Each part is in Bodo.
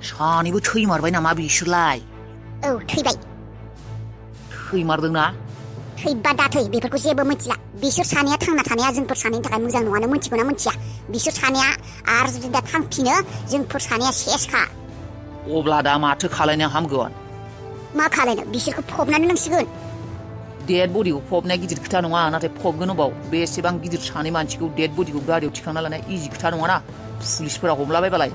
सानैबो थैमारबाय नामा बिसोरलाय? औ थैबाय। थैमारदोंना? थैबा दा थै बेफोरखौ जेबो मिथिला। बिसोर सानैया थांना थानाया जोंफोर सानैनि थाखाय मोजां नङानो मिथिगौना मिथिया? बिसोर सानैया आरो जुदि दा थांफिनो जोंफोर सानैया सेसखा। अब्ला दा माथो खालायनाया हामगोन? मा खालायनो बिसोरखौ फबनानै नांसिगोन। डेड बडिखौ फबनाया गिदिर खोथा नङा, नाथाय फबगोन अबाव? बेसेबां गिदिर सानै मानसिखौ डेड बडिखौ गारियाव थिखांना लानाया इजि खोथा नङाना। पुलिसफोरा हमलाबायबालाय।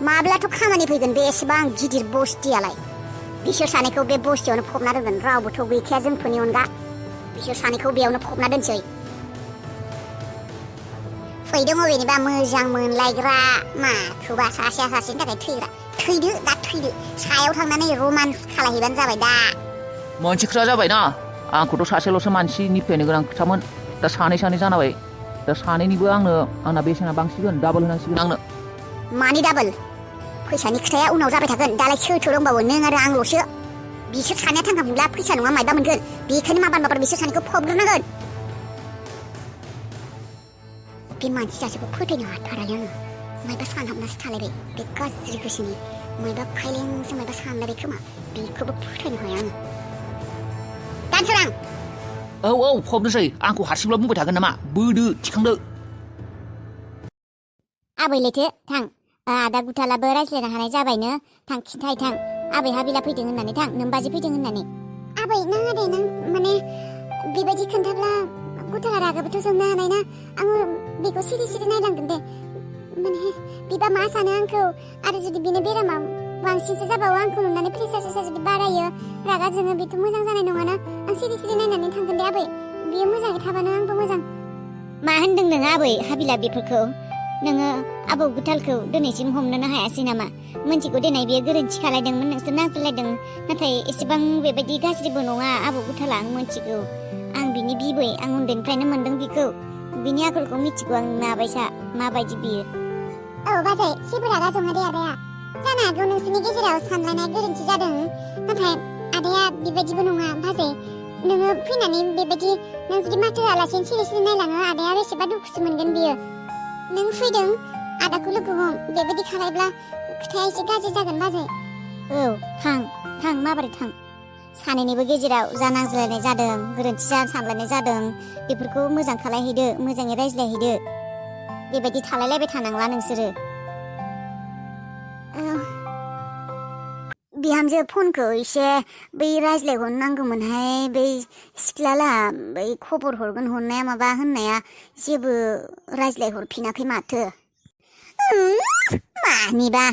माब्लाथ' खामानि फैगोन बे एसेबां गिदिर बस्तियालाय? बिसोर सानैखौ बे बस्तियावनो फबना दोनगोन। रावबोथ' गैखाया जोंफोरनि अनगा। बिसोर सानैखौ बेयावनो फबना दोनसै। फैदों अबेनिबा मोजां मोनलायग्रा माथोबा सासेया सासेनि थाखाय थैग्रा। थैदो दा थैदो। सायाव थांनानै रमान्स खालायहैबानो जाबाय दा। मोनसे खोथा जाबायना, आंखौथ' सासेल'सो मानसि फैनो गोनां खोथामोन। दा सानै जानाबाय। दा सानैनिबो आंना बेसेना बांसिगोन, डाबल होनांसिगोन आंनो। मानि डाबल? फैसानि खोथाया उनाव जाबाय थागोन। दालाय सोरथो दंबावो नों आरो आंल'सो। बिसोर सानैया थांखांब्ला फैसा नङा मायबा मोनगोन। बेखायनो माबार बिसोर सानैखौ फबग्रोनांगोन। बे मानसि सासेखौ फोथायनो हाथारालै आङो। मायबा सानहाबनासो थालायबाय बे गाज्रि गोसोनि। मायबा खायलेंसो मायबा सानलायबाय खोमा। बेखौबो फोथायनो हाया आङो। दानसोरां! औ फबनोसै। आंखौ हारसिंल' बुंबाय थागोन नामा? बोदो थिखांदो। आबै लैथो थां। आदा गुथालाबो रायज्लायनो हानाय जाबायनो। थां खिन्थाय थां। आबै हाबिला फैदों होननानै थां। नोमबाजै फैदों होननानै। आबै नाङा दे नों माने बेबायदि खोन्थाब्ला गुथाला रागाबोथ' जोंनो हानाय ना। आङो बेखौ सिरि नायलांगोन दे। माने बिबा मा सानो आंखौ? आरो जुदि बिनो बेरामा बांसिनसो जाबावो, आंखौ नुनानै प्रेसार जुदि बारायो, रागा जोङो, बेथ' मोजां जानाय नङाना। आं सिरि नायनानै थांगोन दे आबै। बियो मोजाङै थाबानो आंबो मोजां। मा होनदों नोङो आबै हाबिला बेफोरखौ? नोङो आबौ गुथालखौ दिनैसिम हमनोनो हायासै नामा? मोनथिगौ देनाय बियो गोरोन्थि खालायदोंमोन, नोंसोर नांज्लायदों। नाथाय एसेबां बेबायदि गाज्रिबो नङा आबौ गुथाला, आं मोनथिगौ। आं बिनि बिबै, आं उन्दैनिफ्रायनो मोनदों बिखौ। बिनि आखलखौ मिथिगौ आं माबायदि बियो। औ बाजै, जेबो रागा जोङा दे आदाया। जानो हागौ नोंसोरनि गेजेराव सानलायनाय गोरोन्थि जादों। नाथाय आदाया बेबायदिबो नङा बाजै। नोङो फैनानै बेबायदि नों जुदि माथो होआलासेनो सिरि नायलाङो, आदाया बेसेबा दुखुसो मोनगोन बियो। नों फैदों, आदाखौ लोगो हम। बेबायदि खालायब्ला खोथाया एसे गाज्रि जागोन बाजै। औ थां माबोरै थां। सानैनिबो गेजेराव जा नांज्लायनाय जादों, गोरोन्थि सानलायनाय जादों, बेफोरखौ मोजां खालायहैदो, मोजाङै रायज्लायहैदो। बेबायदि थालायलायबाय थानांला नोंसोरो। बिहामजो फनखौ एसे बै रायज्लायहरनांगौमोनहाय। बै सिख्लाला बै खबर हरनाया माबा होननाया जेबो रायज्लायहरफिनाखै माथो। मानिबा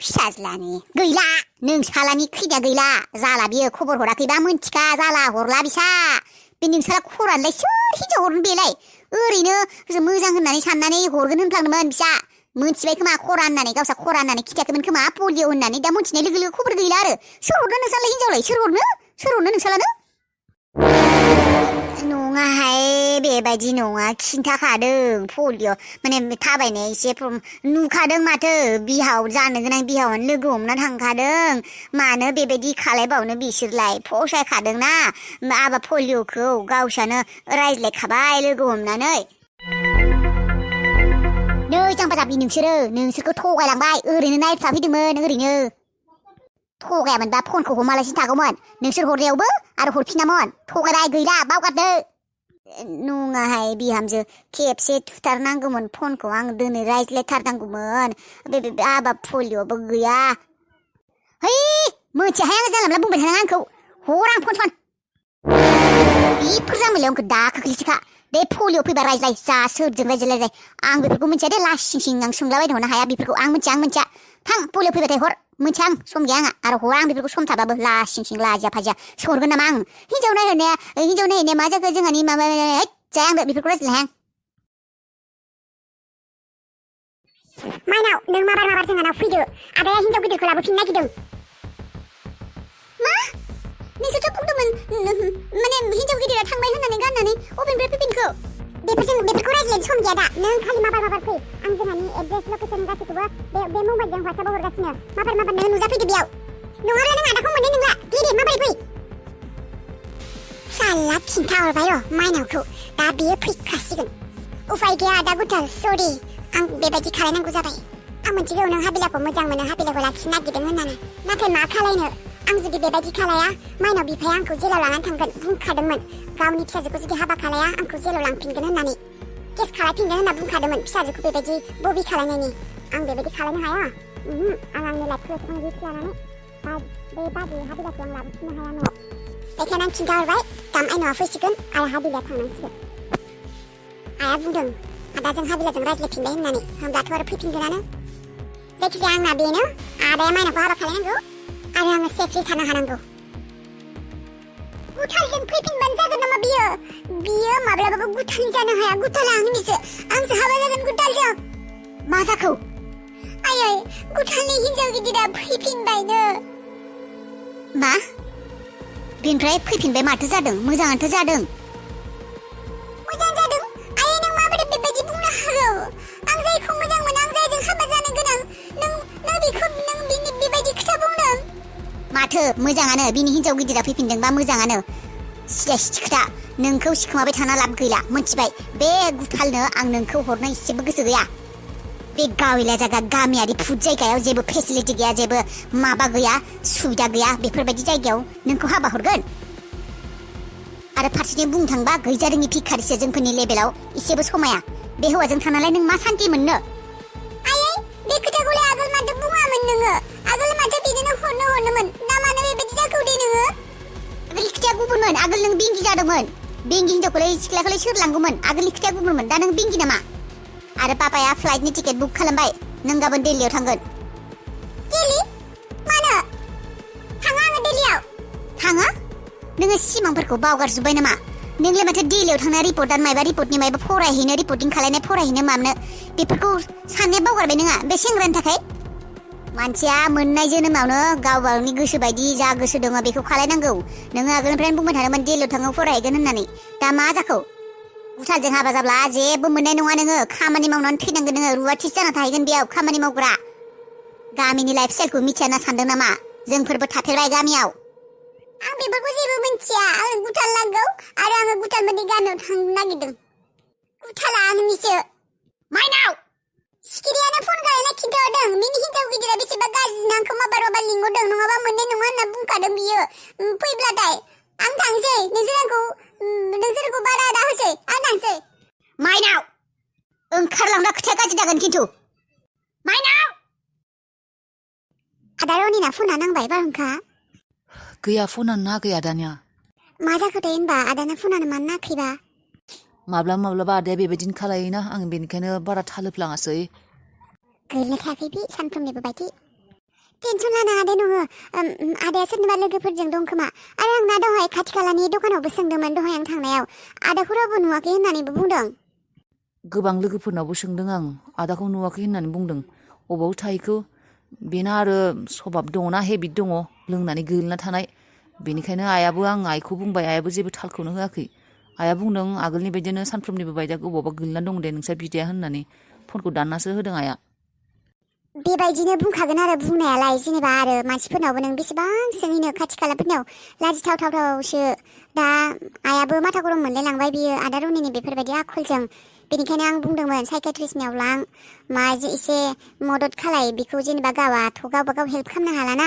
फिसाज्लानि गैला, नोंसालानि खैदा गैला। जाला बियो खबर हराखैबा मोनथिखा जाला हरला बिसा। बे नोंसाला खरानलाय सोर हिनजाव हरनो बेलाय? ओरैनो मोजां होननानै साननानै हरगोन होनफ्लांदोंमोन बिसा। मोनथिबाय खोमा खरा होननानै, गावसा खरा होननानै खिथायाखैमोन खोमा पलिअ होननानै। दा मोनथिनाय लोगो खबर गैला आरो। सोर हरनो नोंसालाय हिनजावलाय? सोर हरनो नोंसालानो? नङाहाय, बेबायदि नङा। खिन्थाखादों पलिअ माने थाबायनाय एसे नुखादों माथो। बिहाव जानो गोनां बिहावानो लोगो हमना थांखादों। मानो बेबायदि खालायबावनो बिसोरलाय? फसायखादोंना आबा पलिअखौ गावसानो रायज्लायखाबाय लोगो हमनानै। नै जाम्बा जाम्बि नोंसोरखौ थगायलांबाय। ओरैनो नायफ्लाफैदोंमोन, ओरैनो। थगायामोनबा फनखौ हमालासिनो थागौमोन। नोंसोर हरनायावबो आरो हरफिनामोन। थगायबाय, गैला, बावगारदो। नङाहाय बिहामजो, खेबसे थुथारनांगौमोन फनखौ। आं दिनै रायज्लायथारनांगौमोन। बे आबा पलिअबो गैया। है मोनथियाहाय, आं जानला मोनला बुंबाय थानाङा आंखौ। हर आं फन। बेफोर जामोलायाव आंखौ दा खोख्लैसोखा। बे पलिअ फैबा रायज्लाय, जा सोरजों रायज्लाय। आं बेफोरखौ मिथिया दे, लासिं आं सोंलाबायनो हरनो हाया बेफोरखौ। आं मिथिया। थां, पलिअ फैबाथाय हर। मिथिया आं, सम गैया आंहा। आरो हरा आं बेफोरखौ सम थाबाबो। लासिं लाजिया फाजिया सोहरगोन नामा आं? हिनजाव नायहैनाया मा जाखो जोंहानि माबा जाया। आंबो बेफोरखौ रायज्लाय हाया। माइनाव, नों माबार जोंहानाव फैदो। आदाया हिनजाव गिदिरखौ लाबोफिननो नागिरदों। मा? नोंसोरथ' बुंदोंमोन माने हिनजाव गिदिरा थांबाय होननानै गाननानै अबेनिफ्राय फैफिनखो? बेफोरखौ रायज्लायनो सम गैया दा। नों खालि माबार फै। आं जोंहानि एड्रेस लकेसन गासैखौबो बे मबाइलजों हवाट्सएपआव हरगासिनो। माबार नों नुजाफैदो बेयाव। नङाब्ला नों आदाखौ मोननाय नंला। दे माबारै फै। साला खिन्थाहरबाय र' माइनावखौ। दा बियो फैखासिगोन। उफाय गैया आदा गुथाल, सरि। आं बेबायदि खालायनांगौ जाबाय। आं मिथिगौ नों हाबिलाखौ मोजां मोनो हाबिलाखौ लाखिनो नागिरदों होननानै नाथाय मा खालायनो आं जुदि बेबायदि खालाया माइनाव बिफाया आंखौ जेलाव लानानै थांगोन बुंखादोंमोन गावनि फिसाजोखौ जुदि हाबा खालाया आंखौ जेलाव लांफिनगोन होननानै केस खालायफिनगोन होनना बुंखादोंमोन फिसाजोखौ बेबायदि बबि खालायनायनि आं बेबायदि खालायनो हाया आं आंनि लाइफखौ आं रिस्क लानानै बे बाजै हाबिलाखौ आं लाबोफिननो हाया न'आव बेखायनो आं खिन्थाहरबाय दा माइनावआ फैसिगोन आरो हाबिलाया थांनांसिगोन आइया बुंदों आदाजों हाबिलाजों रायज्लायफिनबाय होननानै होमब्लाथ' आरो फैफिनगोनानो जायखिजाया आंना बेनो आदाया माइनावखौ हाबा खालायनांगौ आरो आङो सेफलि थानो हानांगौ गुथालजों फैफिनबानो जागोन नामा बियो माब्लाबाबो गुथालनि जानो हाया गुथाला आंनिसो आंसो हाबा जागोन गुथालजों मा जाखौ आयै गुथालनि हिन्जाव गिदिरा फैफिनबायनो मा बेनिफ्राय फैफिनबाय माथो जादों मोजाङानोथ' जादों मोजां जादों आयै नों माबोरै बेबायदि बुंनो हागौ आं जायखौ मोजां मोनो आं जायजों हाबा जानो गोनां नों बिनि बेबायदि खोथा बुंदों माथो मोजाङानो बिनि हिन्जाव गिदिरा फैफिनदोंबा मोजाङानो सिदा सिथि खोथा नोंखौ सिखोमाबाय थाना लाब गैला मोनथिबाय बे गुथालनो आं नोंखौ हरनो एसेबो गोसो गैया बे गाविला जायगा गामियारि फुड जायगायाव जेबो फेसिलिटि गैया जेबो माबा गैया सुबिदा गैया बेफोरबायदि जायगायाव नोंखौ हाबा हरगोन आरो फारसेथिं बुंनो थांबा गैजारोङि भिखारिसो जोंफोरनि लेभेलाव एसेबो समाया बे हौवाजों थानालाय नों मा सान्ति मोननो आयै बे खोथाखौलाय आगोल माथो बुङामोन नोङो आगोल माथो बिदिनो हरनोमोन ना मानो बेबायदि जाखौ दे नोङो आगोलनि खोथाया गुबुनमोन आगोल नों बेंगि जादोंमोन बेंगि हिन्जावखौलाय सिख्लाखौलाय सोर लांगौमोन आगोलनि खोथाया गुबुनमोन दा नों बेंगि नामा आरो पापाया फ्लाइटनि टिकेट बुक खालामबाय नों गाबोन दिल्लीयाव थांगोन दिल्ली मानो थाङा आङो दिल्लीयाव थाङा नोङो सिमांफोरखौ बावगारजोब्बाय नामा नोंलाय माथो दिल्लीयाव थांना रिपर्टार मायबा रिपर्टनि मायबा फरायहैनो रिपर्टिं खालायनाय फरायहैनो मानो बेफोरखौ साननाया बावगारबाय नोङा बे सेंग्रानि थाखाय मानसिया मोननाय जोनोमावनो गावबावनि गोसो बायदि जा गोसो दङ बेखौ खालायनांगौ नोङो आगोलनिफ्रायनो बुंबाय थादोंमोन दिल्लीयाव थाङो फरायहैगोन होननानै दा मा जाखौ गुथालजों हाबा जाब्ला जेबो मोननाय नङा नोङो खामानि मावनानै थैनांगोन नोङो रुवाथि जाना थाहैगोन बेयाव खामानि मावग्रा गामिनि लाइफ स्टाइलखौ मिथिया ना सानदों नामा जोंफोरबो थाफेरबाय गामियाव आं बेफोरखौ जेबो मिथिया आं गुथाल नांगौ आरो आङो गुथालमोननि गामियाव थांनो नागिरदों गुथाला आंनिसो माइनाव सिखिरियानो फन गायना खिन्थाहरदों बिनि हिन्जाव गिदिरा बेसेबा गाज्रि आंखौ माबार लिंहरदों नङाबा मोननाय नङा होनना बुंखादों बियो फैब्लाथाय आं थांसै नोंसोरखौ बारा दा होसै आं थांसै माइनाव ओंखारलांना खोथाया गाज्रि जागोन खिन्थु माइनाव आदा रनिना फना नांबाय बारहुंखा गैया फनानो नाङाखै आदानिया मा जाखोथाय होनबा आदाना फनानो मानो नाङाखैबा माब्लाबा आदाया बेबायदिनो खालायोना आं बेनिखायनो बारा थालोफ्लाङासै गैला थायाखै बि सानफ्रोमनिबो बायदि टेनसन लानाङा दे नोङो आदाया सोरनिबा लोगोफोरजों दं खोमा आरो आं ना दहाय खाथि खालानि दखानावबो सोंदोंमोन दहाय आं थांनायाव आदाखौ रावबो नुवाखै होननानैबो बुंदों गोबां लोगोफोरनावबो सोंदों आं आदाखौ नुवाखै होननानै बुंदों अबाव थाहैखो बेना आरो सभाब दङना हेबिट दङ लोंनानै गोलैना थानाय बेनिखायनो आइखौ बुंबाय आइयाबो जेबो थालखौनो होआखै आइया बुंदों आगोलनि बायदिनो सानफ्रोमनिबो बायदिया बबावबा गोलैना दं दे नोंसा बिदाया होननानै फनखौ दाननासो होदों आइया बेबायदिनो बुंखागोन आरो बुंनायालाय जेनेबा आरो मानसिफोरनावबो नों बेसेबां सोंहैनो खाथि खालाफोरनाव लाजिथावथावसो दा आइयाबो माथा गरम मोनलाय लांबाय बियो आदा रनिनि बेफोरबायदि आखलजों बेनिखायनो आं बुंदोंमोन साइकेट्रिस्टनियाव लां मा एसे मदद खालाय बेखौ जेनेबा गावाथ' गावबा गाव हेल्प खालामनो हालाना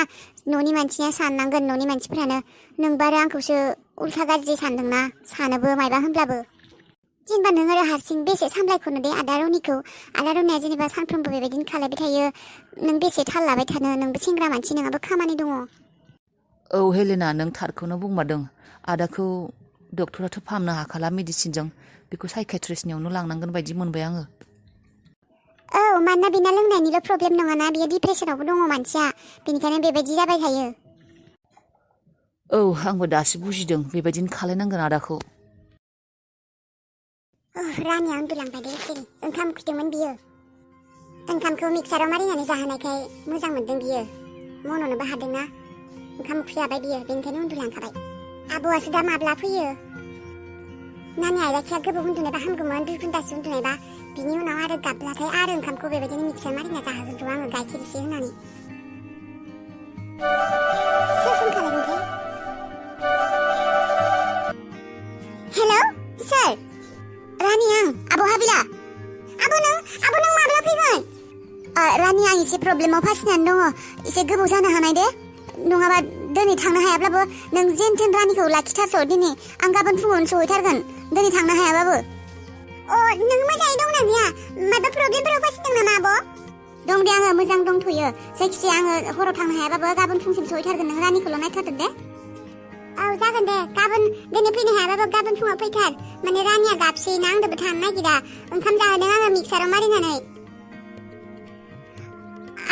न'नि मानसिया साननांगोन न'नि मानसिफोरानो नोंबा आरो आंखौसो उल्था गाज्रि सानदोंना सानोबो मायबा होनब्लाबो जेनेबा नों आरो हारसिं बेसे सामलायख'नो दे आदा रनिखौ आदा रनिया जेनेबा सानफ्रोमबो बेबायदिनो खालायबाय थायो नों बेसे थाल लाबाय थानो नोंबो सेंग्रा मानसि नोंहाबो खामानि दङ औ हेलेना नों थारखौनो बुंमारदों आदाखौ डक्टराथ' फाहामनो हाखाला मेडिसिनजों बेखौ साइकेट्रिस्टनियावनो लांनांगोन बायदि मोनबाय आङो औ मानोना बेना लोंनायनिल' प्रब्लेम नङाना बियो डिप्रेसनावबो दङ मानसिया बेनिखायनो बेबायदि जाबाय थायो औ आंबो दासो बुजिदों बेबायदिनो खालायनांगोन आदाखौ रानिया उन्दुलांबाय दे सिरि ओंखाम उखैदोंमोन बियो ओंखामखौ मिक्साराव मारिनानै जाहोनायखाय मोजां मोनदों बियो मन'नोबो हादोंना ओंखाम उखैयाबाय बियो बेनिखायनो उन्दुलांखाबाय आबौआसो दा माब्ला फैयो नानि आइलाखिया गोबाव उन्दुनायबा हामगौमोन 2 घन्टासो उन्दुनायबा बिनि उनाव आरो गाबब्लाथाय आरो ओंखामखौ बेबायदिनो मिक्सार मारिना जाहोगोन र' आङो गाइखेर एसे होनानै सोर फन खालामदोंथाय हेलौ सोर रानि आं आब' हाबिला आब' नों माब्ला फैगोन रानि प्रब्लेमाव फासिनानै दङ एसे गोबाव जानो हानाय दे नङाबा दिनै थांनो हायाब्लाबो नों जेन थेन रानिखौ लाखिथारस' दिनै आं गाबोन फुङावनो सहैथारगोन दिनै थांनो हायाबाबो अ नों मोजाङै दंना गैया माबा प्रब्लेमफोराव फासिदों नामा आब' दं दे आङो मोजां दंथ'यो जायखिजाया आङो हराव थांनो हायाबाबो गाबोन फुंसिम सहैथारगोन नों रानिखौल' नायथारदो दे औ जागोन दे गाबोन दिनै फैनो हायाबाबो गाबोन फुङाव फैथार माने रानिया गाबसैना आंदोबो थानो नागिरा ओंखाम जाहोदों आङो मिक्साराव मारिनानै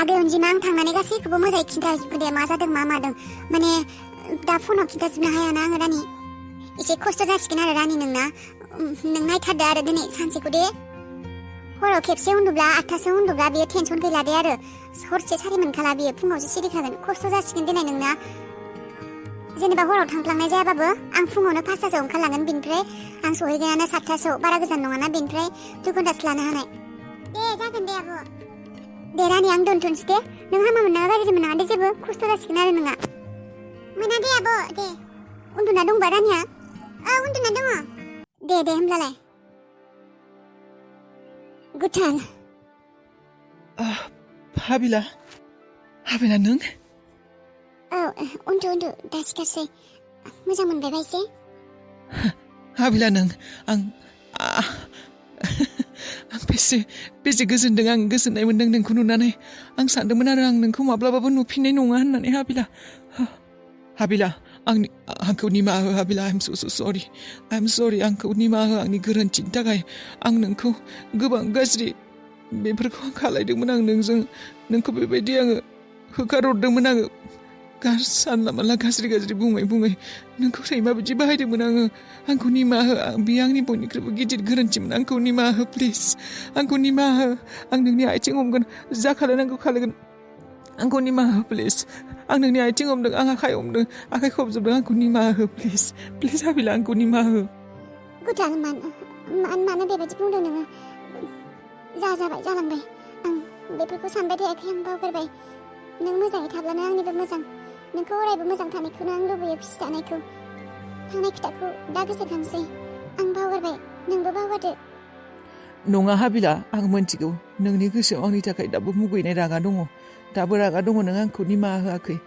आगै अनजिमा आं थांनानै गासैखौबो मोजाङै खिन्थाजोबगोन दे मा जादों मा मादों माने दा फनाव खिन्थाजोबनो हायाना आङो रानि एसे खस्थ' जासिगोन आरो रानि नोंना नों नायथारदो आरो दिनै सानसेखौ दे हराव खेबसे उन्दुब्ला 8थासो उन्दुब्ला बेयो टेनसन गैला दे आरो हरसे सारि मोनखाला बेयो फुङावसो सिरिखागोन खस्थ' जासिगोन दिनै नोंना जेनेबा हराव थांफ्लांनाय जायाबाबो आं फुङावनो 5थासोआव ओंखारलांगोन बेनिफ्राय आं सहैगोनानो 7थासोआव बारा गोजान नङाना बेनिफ्राय 2 घन्टासो लानो हानाय दे जागोन दे आब' दे रानि आं दोनथ'नोसै दे नों हामा मोननाङा गाज्रि मोननाङा दे जेबो खस्थ' जासिगोन आरो नोंहा मोना दे आब' दे उन्दुना दंबा रानिया उन्दुना दङ दे होमब्लालाय गुथाल हाबिला नों औ उन्दु दा सिखारसै मोजां मोनबाय एसे हाबिला नों आं बेसे गोजोनदों आं गोजोननाय मोनदों नोंखौ नुनानै आं सानदोंमोन आरो आं नोंखौ माब्लाबाबो नुफिननाय नङा होननानै हाबिला आंखौ निमाहा हो हाबिला आइ एम सरि आंखौ निमाहा हो आंनि गोरोन्थिनि थाखाय आं नोंखौ गोबां गाज्रि बेफोरखौ आं खालायदोंमोन आं नोंखौ बेबायदि आङो होखारहरदोंमोन आङो सानला मानला गाज्रि बुङै नोंखौ सैमा बायदि बाहायदोंमोन आंखौ निमाहा हो बेयो आंनि बयनिख्रुइबो गिदिर गोरोन्थिमोन आंखौ निमाहा हो प्लिज आंखौ निमाहा हो आं नोंनि आथिं हमगोन जा खालायनांगौ खालायगोन आंखौ निमाहा हो प्लिज आं नोंनि आथिं हमदों आं आखाइ हमदों आखाइ खबजोबदों आंखौ निमाहा हो प्लिज हाबिला आंखौ निमाहा हो गुथाल मानो बेबायदि बुंदों नोङो जाबाय जालांबाय आं बेफोरखौ सानबाय थायाखै आं बावगारबाय नों मोजाङै थाब्लानो आंनिबो मोजां नोंखौ अरायबो मोजां थानायखौनो आं लुबैयो खुसि थानायखौ थांनाय खोथाखौ दा गोसोखांसै आं बावगारबाय नोंबो बावगारदो नङा हाबिला आं मोनथिगौ नोंनि गोसोआव आंनि थाखाय दाबो मुगैनाय रागा दङ नों आंखौ निमाहा होआखै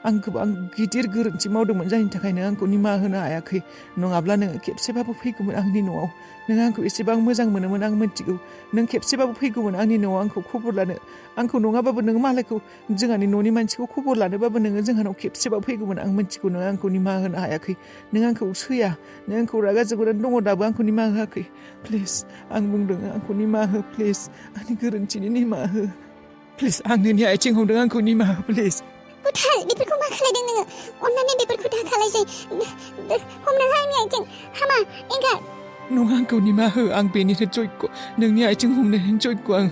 आं गोबां गिदिर गोरोन्थि मावदोंमोन जायनि थाखाय नों आंखौ निमाहा होनो हायाखै नङाब्ला नोङो खेबसेबाबो फैगौमोन आंनि न'आव नों आंखौ एसेबां मोजां मोनोमोन आं मोनथिगौ नों खेबसेबाबो फैगौमोन आंनि न'आव आंखौ खबर लानो आंखौ नङाबाबो नों मालायखौ जोंहानि न'नि मानसिखौ खबर लानोबाबो नोङो जोंहानाव खेबसेबाबो फैगौमोन आं मोनथिगौ नों आंखौ निमाहा होनो हायाखै नों आंखौ सैया नों आंखौ रागा जोबोरैनो दङ दाबो आंखौ निमाहा होआखै प्लिज आं बुंदों आंखौ निमाहा हो प्लिज आंनि गोरोन्थिनि निमाहा हो प्लिज आं नोंनि आथिं हमदों आंखौ निमाहा हो प्लिज गुथाल बेफोरखौ मा खालायदों नोङो अन्नानै बेफोरखौ दा खालायसै हमनाङा आंनि आथिं हामा एंगार नङा आंखौ निमाहा हो आं बेनिनो जयग' नोंनि आथिं हमनायनि जयग' आं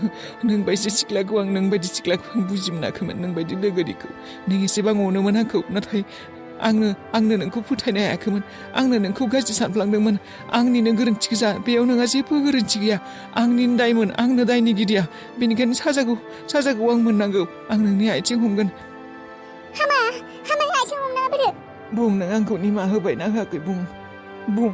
नोंबायदि सिख्लाखौ आं बुजि मोनाखैमोन नोंबायदि लोगोरिखौ नों एसेबां अनोमोन आंखौ नाथाय आंनो नोंखौ फोथायनो हायाखैमोन आंनो नोंखौ गाज्रि सानफ्लांदोंमोन आंनिनो गोरोन्थि गोजा बेयाव नोंहा जेबो गोरोन्थि गैया आंनिनो दायमोन आंनो दायनिगिरिया बेनिखायनो साजाखौ आं मोननांगौ आं नोंनि आथिं हमगोन हामा आथिं हमनाङा बोरो बुं नों आंखौ निमाहा होबायना होआखै बुं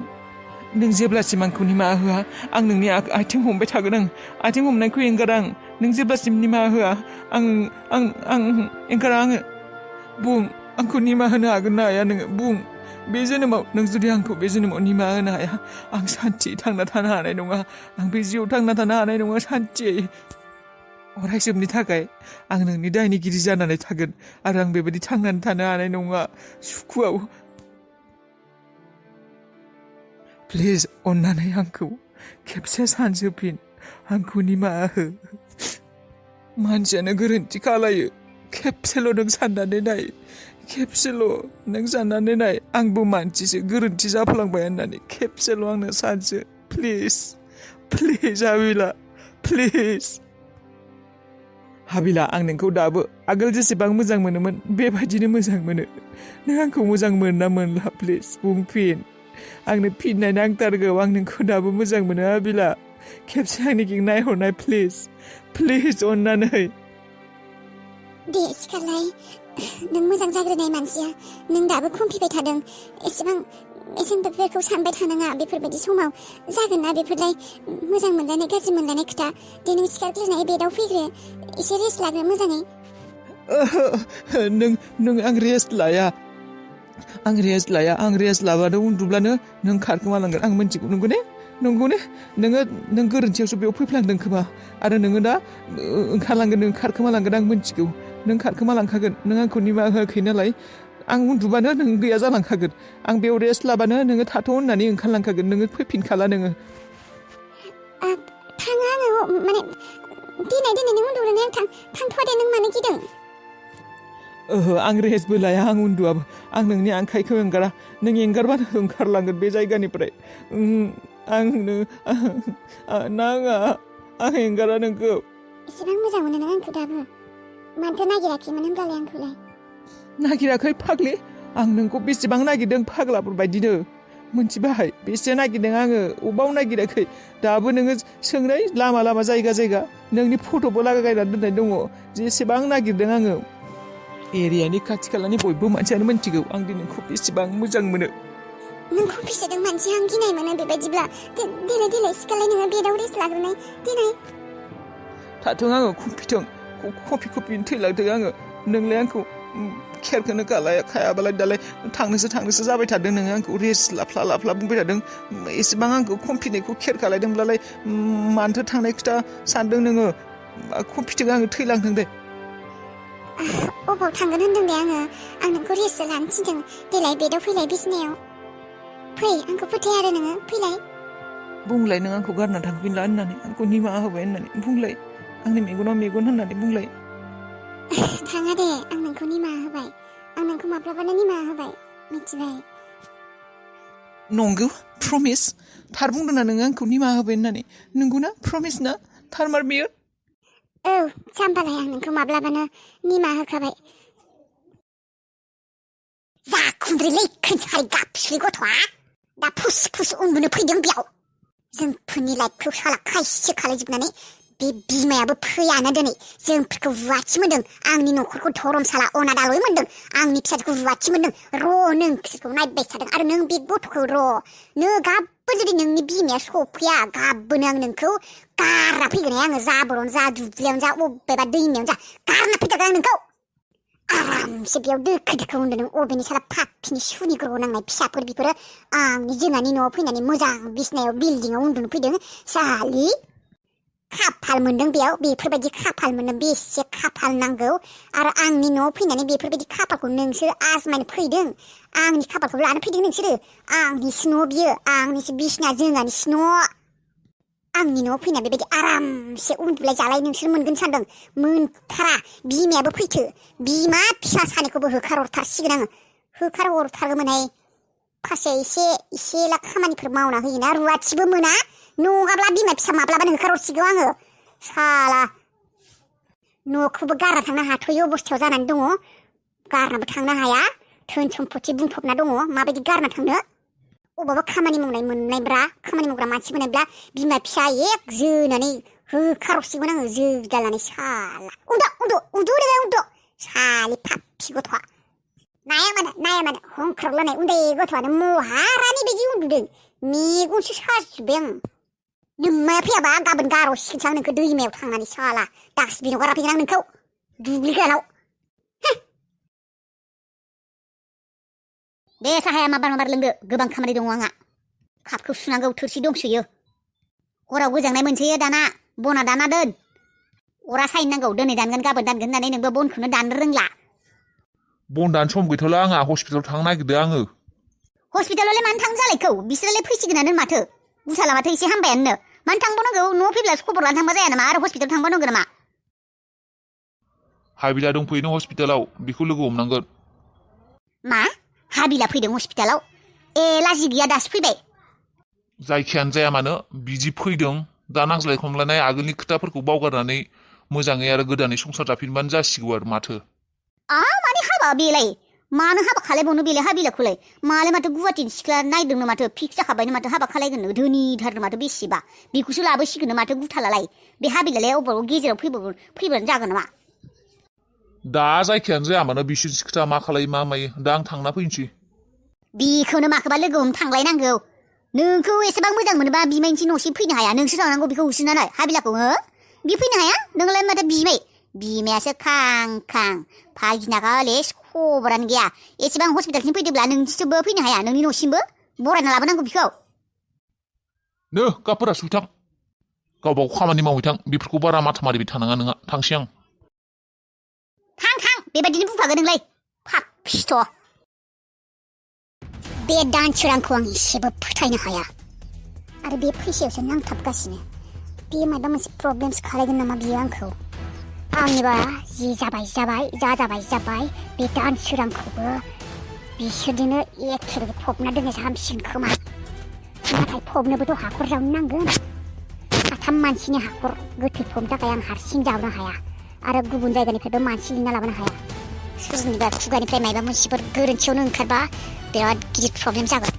नों जेब्लासिम आंखौ निमाहा होआ आं नोंनि आथिं हमबाय थागोन आं आथिं हमनायखौ एंगारा आं नों जेब्लासिम निमाहा होआ आं एंगारा आङो बुं आंखौ निमाहा होनो हागोन ना हाया नोङो बुं बे जोनोमाव नों जुदि आंखौ बे जोनोमाव निमाहा होनो हाया आं सान्थियै थांना थानो हानाय नङा आं बे जिउआव थांना थानो हानाय नङा सान्थियै अरायसमनि थाखाय आं नोंनि दायनिगिरि जानानै थागोन आरो आं बेबायदि थांनानै थानो हानाय नङा सुखुआव प्लिज अन्नानै आंखौ खेबसे सानजोफिन आंखौ निमाहा हो मानसियानो गोरोन्थि खालायो खेबसेल' नों साननानै नाय खेबसेल' नों साननानै नाय आंबो मानसिसो गोरोन्थि जाफ्लांबाय होननानै खेबसेल' आंनो सानसो प्लिज हाबिला प्लिज हाबिला आं नोंखौ दाबो आगोल जेसेबां मोजां मोनोमोन बेबायदिनो मोजां मोनो नों आंखौ मोजां मोनना मोनला प्लिज बुंफिन आंनो फिननाय नांथारगौ आं नोंखौ दाबो मोजां मोनो हाबिला खेबसे आंनिथिं नायहरनाय प्लिज अन्नानै दे सिखारलाय नों मोजां जाग्रोनाय मानसिया नों दाबो खुंफिबाय थादों एसेबां जों बेफोरखौ सानबाय थानाङा बेफोरबायदि समाव जागोन ना बेफोरलाय मोजां मोनलायनाय गाज्रि मोनलायनाय खोथा दे नों सिखारग्रोनाय बेडआव फैग्रो एसे रेस्ट लाग्रो मोजाङै नों आं रेस्ट लाया आं रेस्ट लाबानो उन्दुब्लानो नों खारखोमालांगोन आं मिन्थिगौ नंगौ ने नों गोरोन्थियावसो बेयाव फैफ्लांदों खोमा आरो नोङो दा ओंखारलांगोन नों खारखोमालांगोन आं मिन्थिगौ नों खारखोमालांखागोन नों आंखौ निमाहा होआखै नालाय आं उन्दुबानो नों गैया जालांखागोन आं बेयाव रेस्ट लाबानो नोङो थाथ' होननानै ओंखारलांखागोन नोङो फैफिनखाला नोङो थाङा आङो माने दिनै नों उन्दुनानै आं थांथ'वा दे नों मानो गिदों ओहो आं रेस्टबो लाया आं उन्दुआबो आं नोंनि आखाइखौ एंगारा नों एंगारबानो ओंखारलांगोन बे जायगानिफ्राय आंनो नाङा आं एंगारा नोंखौ एसेबां मोजां मोनो नों आंखौ दाबो मानोथो नागिराखैमोन होनब्लालाय आंखौलाय नागिराखै फाग्लि आं नोंखौ बेसेबां नागिरदों फाग्लाफोर बायदिनो मोनथिबाय बेसे नागिरदों आङो अबाव नागिराखै दाबो नोङो सोंनाय लामा जायगा नोंनि फट'बो लागायनानै दोननाय दङ जेसेबां नागिरदों आङो एरियानि खाथि खालानि बयबो मानसियानो मिन्थिगौ आं नोंखौ बेसेबां मोजां मोनो नोंखौ फिसिदों मानसि आं गिनाय मोनो बेबायदिब्ला देलाय सिखारलाय नोङो बेडआव रेस्ट लाग्रोनाय देलाय थाथों आङो कफिनो थैलांदों आङो नोंलाय आंखौ खेरखोनो खायाबालाय दालाय थांनोसो जाबाय थादों नोङो आंखौ रेस्ट लाफ्ला बुंबाय थादों एसेबां आंखौ कफिनायखौ खेर खालायदोंब्लालाय मानोथो थांनाय खोथा सानदों नोङो कफिजों आङो थैलांदों दे अबाव थांगोन होनदों दे आं नोंखौ रेस्ट लानो थिनदों देलाय बेडआव फैलाय बिसिनायाव फै आंखौ फोथाय आरो नोङो फैलाय बुंलाय नों आंखौ गारना थांफिनला होननानै आंखौ निमाहा होबाय होननानै बुंलाय आंनि मेगनाव मेगन होननानै बुंलाय थाङा दे आं नोंखौ निमाहा होबाय आं नोंखौ माब्लाबानो निमाहा होबाय मिथिबाय नंगौ प्रमिस थार बुंदों ना नोङो आंखौ निमाहा होबाय होननानै नंगौना प्रमिस ना थारमार बेयो औ जाम्बालाय आं नोंखौ माब्लाबानो निमाहा होखाबाय जा खुन्द्रिलै खोनसारि गाबसुलि गथ'आ दा फुस उन्दुनो फैदों बेयाव जोंफोरनि लाइफखौ साला खायसे खालायजोबनानै बे बिमायाबो फैयानो दिनै जोंफोरखौ रुवाथि मोन्दों आंनि न'खरखौ धरमसाला अनादालय मोन्दों आंनि फिसाखौ रुवाथि मोन्दों नों बिसोरखौ नायबाय थादों आरो नों बे गथ'खौ गाबबो जुदि नोंनि बिमाया सफैया गाबबोनो आं नोंखौ गारना फैगोन आङो जाबोरावनो जा दुब्लियावनो जा अबेबा दैमायावनो जा गारना फैगोन आं नोंखौ आरामसे बेयाव दोखो उन्दुदों अबेनि साला फाफिनि सुनिग्रह नांनाय फिसाफोर बेफोरो आंनि जोंहानि न'आव फैनानै मोजां बिसनायाव बिल्डिङाव उन्दुनो फैदों सालि खाफाल मोन्दों बेयाव बेफोरबायदि खाफाल मोननो बेसे खाफाल नांगौ आरो आंनि न'आव फैनानै बेफोरबायदि खाफालखौ नोंसोर आजमायनो फैदों आंनि खाफालखौ लानो फैदों नोंसोरो आंनिसो न' बियो आंनिसो बिसना जोंहानिसो न' आंनि न'आव फैना बेबायदि आरामसे उन्दुलाय जालाय नोंसोर मोनगोन सानदों मोनथारा बिमायाबो फैथो बिमा फिसा सानैखौबो होखारहरथारसिगोन आङो होखारहरथारगोनहाय फासे एसेला खामानिफोर मावना होयोना रुवाथिबो मोना नङाब्ला बिमा फिसा माब्लाबानो होखारहरसिगौ आङो साला न'खौबो गारना थांनो हाथ'यै अबस्थायाव जानानै दङ गारनाबो थांनो हाया धोन सम्पति बुंफबना दङ माबायदि गारना थांनो अबावबा खामानि मावग्रा मानसि मोननायब्ला बिमा फिसा एक जोनानै होखारहरसिगोन आङो जोगालानै साला उन्दु सालि फाफि गथ'आ नाया मानो हंख्रावलानाय उन्दै गथ'आनो महारानि बायदि उन्दुदों मेगनसो साजोब्बाय आं नोम्माया फैयाबा गाबोन गारहरसिगोनसो आं नोंखौ दैमायाव थांनानै साला डास्टबिनाव गारना फैगोन आं नोंखौ दुब्लि गोरानाव दे साहाया माबार लोंदो गोबां खामानि दङ आंहा कापखौ सुनांगौ थोरसि दंसोयो हराव गोजांनाय मोनसोयो दाना बना दाना दोन अरा सायनो नांगौ दिनै दानगोन गाबोन दानगोन होननानै नोंबो बनखौनो दाननो रोंला बन दानो सम गैथ'ला आंहा हस्पिटालाव थांनो नागिरदों आङो हस्पिटालावलाय मानो थांनो जालायखौ बिसोरलाय फैसिगोनानो माथो गुसाला माथो एसे हामबायानो मानो थांबावनांगौ न'आव फैब्लासो खबर लानो थांबा जाया नामा आरो हस्पिटालाव थांबावनांगौ नामा हाबिला दंफैयो नों हस्पिटालाव बेखौ लोगो हमनांगोन मा हाबिला फैदों हस्पिटालाव ए लाजि गैया दासो फैबाय जायखियानो जाया मानो बिदि फैदों दा नांज्लाय खमलायनाय आगोलनि खोथाफोरखौ बावगारनानै मोजाङै आरो गोदानै संसार जाफिनबानो जासिगौ आरो माथो माने हाबा बेलाय मानो हाबा खालायबावनो बेलाय हाबिलाखौलाय मालाय माथो गुवाहाटिनि सिख्ला नायदोंनो माथो फिक्स जाखाबायनो माथो हाबा खालायगोननो धोनिथारनो माथो बेसेबा बेखौसो लाबोसिगोननो माथो गुथालालाय बे हाबिलालाय अबाव गेजेराव फैबानो जागोन नामा दा जायखियानो जाया मानो बिसोरनि खोथा मा खालायो मा मायो दा आं थांना फैनोसै बिखौनो माखौबा लोगो हमनो थांलायनांगौ नोंखौ एसेबां मोजां मोनोबा बिमायनि न'सिम फैनो हाया नोंसो थांनांगौ बेखौ होसोनानै हाबिलाखौ हो बि फैनो हाया नोंलाय माथो बिमायासो खां खां भागिनागा हले खबरानो गैया एसेबां हस्पिटालसिम फैदोंब्ला नोंसिमबो फैनो हाया नोंनि न'सिमबो बरायना लाबोनांगौ बिखौ नो कापफोरा सुइथां गावबागाव खामानि मावहैथां बेफोरखौ बारा माथा मारिबाय थानाङा नोंहा थांसै आं थां बेबायदिनो बुंखागोन नोंलाय पापिस्ट' बे दानसोरांखौ आं एसेबो फोथायनो हाया आरो बे फैसायावसो नांथाबगासिनो बे माबा मोनसे प्रब्लेमस खालायगोन नामा बियो आंखौ आंनिबा जि जाबाय बे दानसोरांखौबो बिसोरजोंनो एखे फबना दोननायसो हामसिगोन खोमा नाथाय फबनोबोथ' हाखर जावनो नांगोन 3 मानसिनि हाखर गोथै फबनो थाखाय आं हारसिं जावनो हाया आरो गुबुन जायगानिफ्रायबो मानसि लिंना लाबोनो हाया सोरनिबा खुगानिफ्राय माबा मोनसेफोर गोरोन्थियावनो ओंखारबा बिराद गिदिर प्रब्लेम जागोन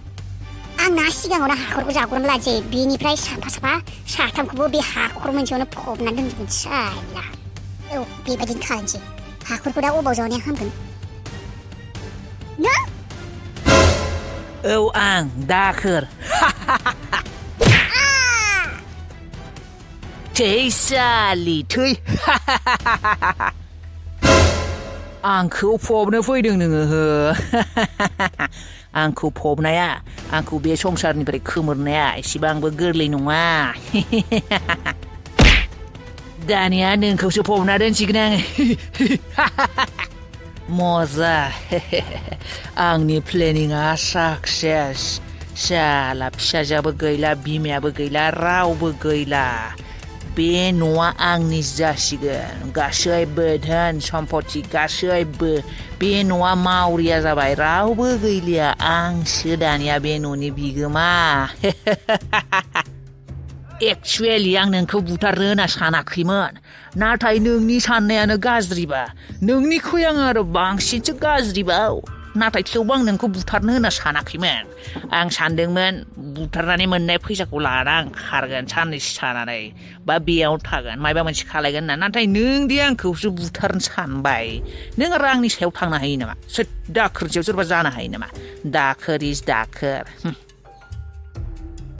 आंना सिगाङावनो हाखरखौ जावग्रोना लानोसै बिनिफ्राय साफा 3खौबो बे हाखर मोनसेयावनो फबना दोनजोबगोन साला औ बेबायदिनो खालामसै हाखरखौ दा अबाव जावनाया हामगोन नों औ आं दाखोर थै सालि थै आंखौ फबनो फैदों नोङो हो आंखौ फबनाया आंखौ बे संसारनिफ्राय खोमोरनाया एसेबांबो गोरलै नङा दानिया नोंखौसो फबना दोनसिगोन आङो मजा आंनि प्लेनिंआ साक्सेस साला फिसाजोआबो गैला बिमायाबो गैला रावबो गैला बे न'आ आंनि जासिगोन गासैबो धोन सम्पति गासैबो बे न'आ मावरिया जाबाय रावबो गैलिया आंसो दानिया बे न'नि बिगोमा एक्चुवेलि आं नोंखौ बुथारनो होनना सानाखैमोन नाथाय नोंनि साननायानो गाज्रिबा नोंनिख्रुइ आं आरो बांसिनसो गाज्रिबाव नाथाय थेवबो आं नोंखौ बुथारनो होनना सानाखैमोन आं सानदोंमोन बुथारनानै मोननाय फैसाखौ लाना आं खारगोन साननैसो थानानै बा बेयाव थागोन माबा मोनसे खालायगोन होनना नाथाय नों दि आंखौसो बुथारनो सानबाय नों आरो आंनि सायाव थांनो हायो नामा सोर दाखोरसेयाव सोरबा जानो हायो नामा दाखोर इज दाखोर